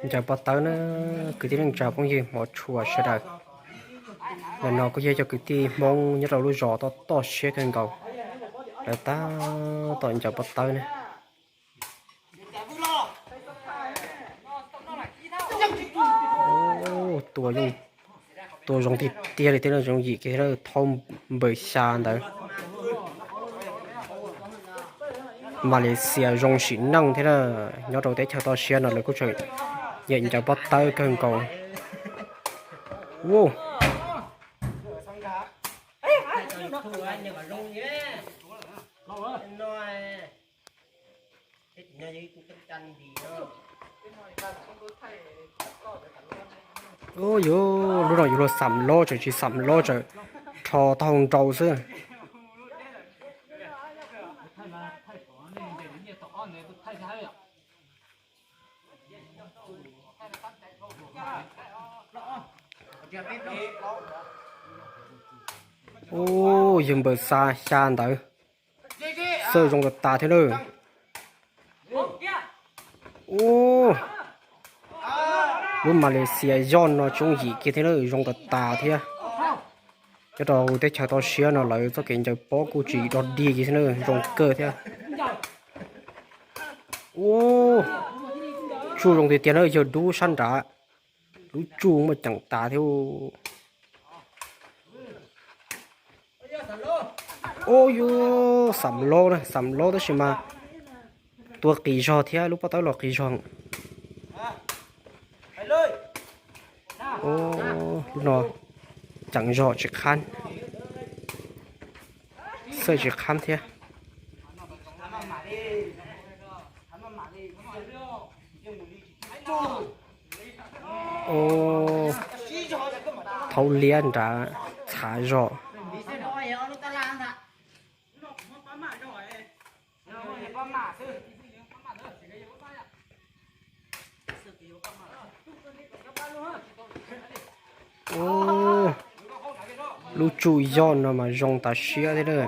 Ncaws pob tawb na, kwv tij neej tsa phooj ywg hmov tshua sawv daws. Ntawm no kuj yog cov kwv tij Hmoob nyob rau lub zos toj toj siab kawg nkaus, lawv tab tom ncaws pob tawb na. Tua zoo tiag tiag li thiab, zoo yim kiag thiab, thaub npaws xya ntawd. Malaysia zoo sim neej thiab na, nyob rau teb chaws toj siab no lawv kuj tseem nyiam ncaws pob tawb kawg nkaus. Ub, yuav lub no yuav luag xam lob tseem tsis xam lob tseem rho taub hau nrau xwb. Ub, yawg npawg xa xya ntawd, xawj zoo tas tas thiab na. Ub, lub Malaysia yoj no tsis yooj yim kiag thiab na, zoo tas tas thiab. Nyob rau teb chaws toj siab no lawv txoj kev ncaws pob kuj tsis dog dig kiag thiab na, zoo kawg thiab. Ub, tsuj zoo tiag tiag na, yawg dub sab nrad, lub tsuj muaj ceem tas thiab. Ub, yuav xam lob na, xam lob tab sis mas tua qis zog thiab, lub pob tawb los qis zog. Ub, lub no ceev zog tsis qhab, xawj tsis qhab thiab. Ub, thaub liab nrad txhav zog. Ub, lub tsuj yoj no mas zoo tas siab thiab na.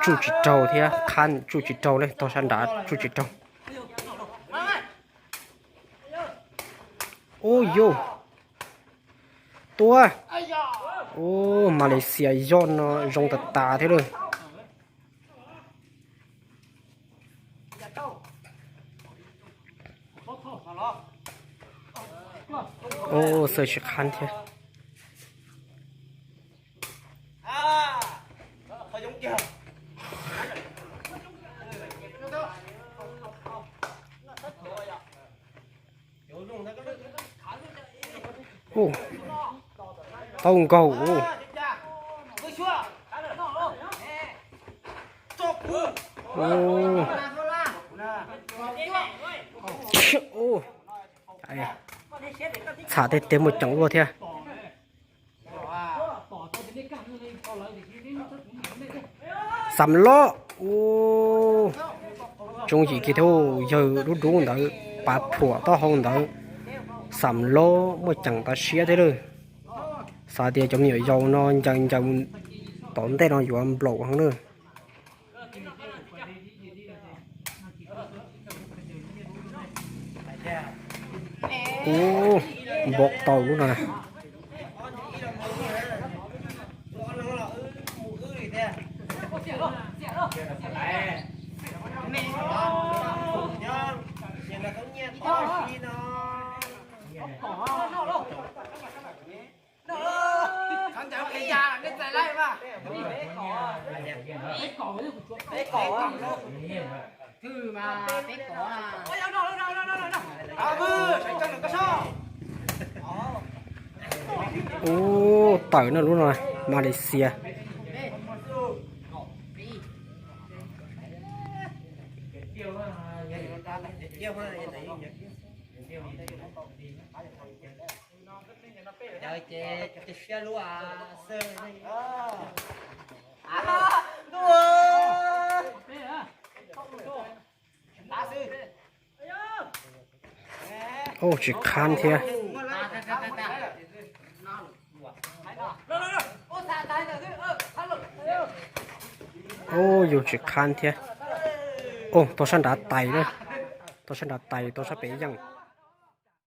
Tsuj tsis raug thiab, qhab tsuj tsis raug li, tog sab nrad tsuj tsis raug. Ub, yuav tua. Ub, Malaysia yoj no zoo tas tas thiab lawm. Ub, xawj tsis qhab thiab. Ub, tau nkaug. Ub, txham tej teg muaj ceem luaj thiab. Xam lob. Ub, tsoom yim kiag thiab, yawg dub dub ntawd pav phuam taub hau ntawd, xam lob muaj ceem tas siab thiab lawm. Xav tias cov me nyuam yaus no ncaws ncaws tom ntej no yuav nplaum heev na. Ub, npau taus lub no na. Ub, tawm na lub no, Malaysia. Ub, tsis qhab thiab. Ub, yus tsis qhab thiab. Ub, tau sab nrad tais na. Tau sab nrad tais, tau sab pem yeej.